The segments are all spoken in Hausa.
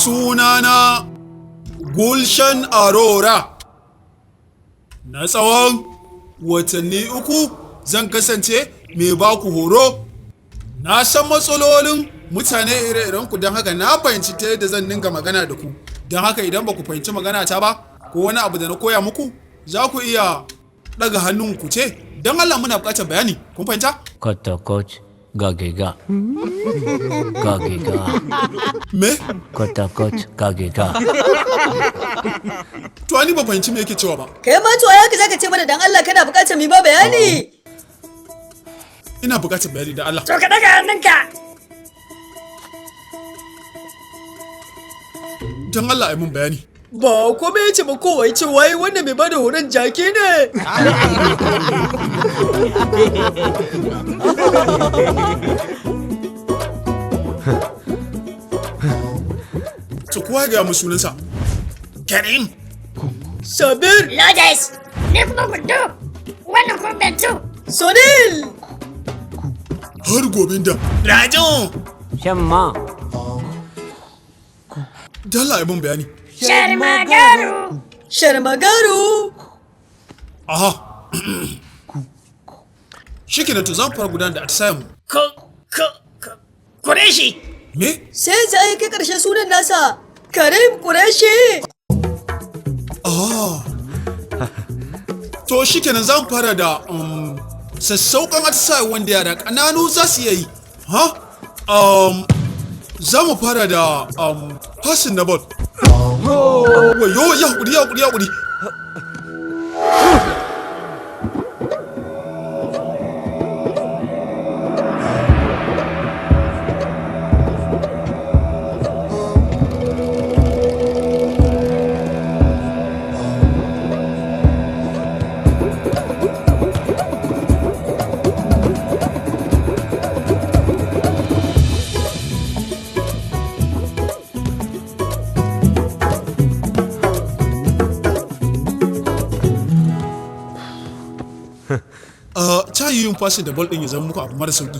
Sunana Gulshan Arora. Na tsawon watanni 3 zan kasance mai baku horo. Na san matsalolin mutane ire-iren ku, don haka na fahimci ta yadda zan dinga magana da ku. Don haka idan ba ku fahimci magana ta ba ko wani abu da na koya muku, za ku iya ɗaga hannun ku ce, don Allah muna buƙatar bayani. Kun fahimta? Kotokoch gagega. Gagega. Me? Kotokoch gagega. To ani ba fahimci me yake cewa ba. Kai ma to ai haka zaka ce mana dan Allah kana buƙatar mu ba bayani. Ina buƙatar bayani da Allah. To ka ɗaga hannunka. Don Allah ai mun bayani. Ba komai ya ce ba, kowa ya ce wai wannan mai bada horon jaki ne. To kowa ya gaya mu sunansa. Karim. Sabir. Lodes. Ni kuma Gudu. Wannan kuma Bentu. Sonil. Har Gobinda. Raju. Shamma. Dalla ai mun bayani. Sharmagaru. Sharmagaru. Aha. Shikenan, to zan fara gudanar da atisayen mu. Ko ko ko Kureshi. Me? Sai za a yi kai ƙarshen sunan nasa. Karim Kureshi. Ah. To shikenan, zan fara da sassauƙan atisaye wanda yara ƙananu za su iya yi. Ha? Za mu fara da passing na ball. Wayo, ya haƙuri, ya haƙuri, ya haƙuri. Ta yi yin passing da ball ɗin ya zama muku abu mara sauki.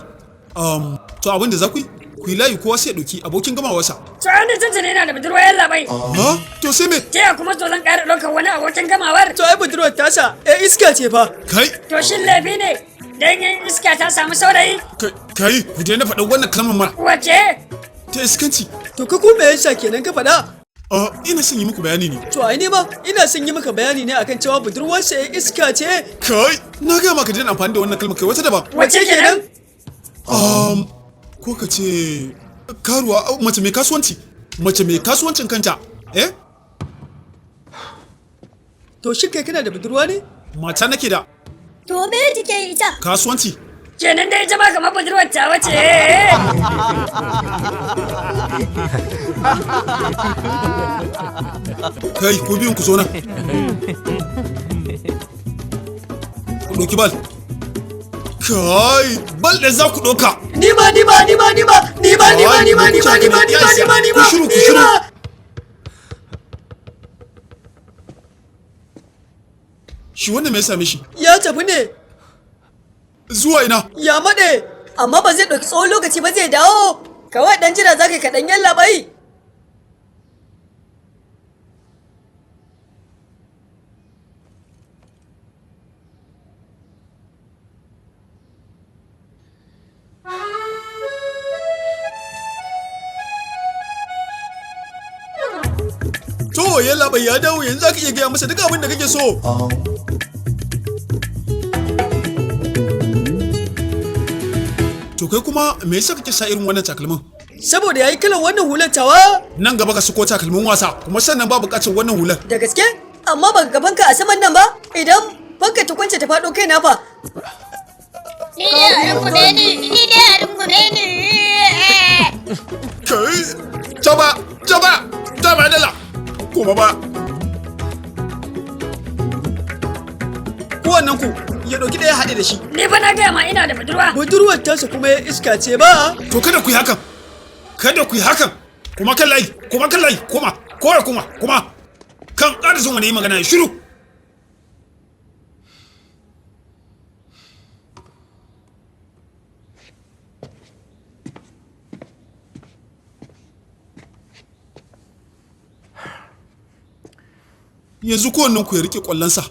To abin da za ku yi, ku yi layi, kowa sai ya ɗauki abokin gamawarsa. To an tuntuni yana da budurwa yalla bai. Ha? To sai me? Ta ya kuma to zan ƙara ɗaukar wani abokin gamawar? To ai budurwar tasa, eh, iska ce fa. Kai. To shin laifi ne dan yin iska ta samu saurayi? Kai, kai, ku daina faɗin wannan kalmar mara. Wace? Ta iskanci. To ka ko me yasa kenan ka faɗa? Ina son yi muku bayani ne. To ai ni ma ina son yi maka bayani ne akan cewa budurwarsa ya iska ce. Kai, na gaya maka daina amfani da wannan kalmar, kai wata daban. Wace kenan? Ko ka ce karuwa, mace mai kasuwanci. Mace mai kasuwancin kanta. Eh? To shin kai kana da budurwa ne? Mata nake da. To me take yi ita? Kasuwanci. Kenan dai ita ma kamar budurwar ta wace. Kai, ku biyun ku zo nan. Ku ɗauki bal. Kai, bal da za ku ɗauka. Ni ma, ni ma, ni ma, ni ma, ni ma, ni ma, ni ma, ni ma, ni ma, ni ma, ni ma, ni ma. Ku shiru, ku shiru. Shi wannan me ya same shi? Ya tafi ne. Zuwa ina? Ya maɗe, amma ba zai ɗauki tsawon lokaci ba, zai dawo. Kawai ɗan jira za ka kaɗan yalla bai. To yalla bai ya dawo, yanzu za ka iya gaya masa duk abin da kake so. To kai kuma me yasa kake sa irin wannan takalmin? Saboda yayi kalan wannan hular tawa. Nan gaba ka sako takalmin wasa, kuma sannan ba buƙatar wannan hular. Da gaske? Amma ba ga fanka a saman nan ba? Idan fanka ta kwance ta faɗo kaina fa. Ni dai a rungume ni, ni dai a rungume ni. Kai, jaba, jaba, jaba dala. Kuma ba. Kowannen ku ya ɗauki ɗaya haɗe da shi. Ni fa na gaya ma ina da budurwa. Budurwar tasa kuma ya iska ce ba. To kada ku yi hakan. Kada ku yi hakan. Kuma kan layi, kuma kan layi, kuma, kowa kuma, kuma. Kan ƙara jin wani yi magana ya shiru. Yanzu kowannen ku ya rike ƙwallonsa.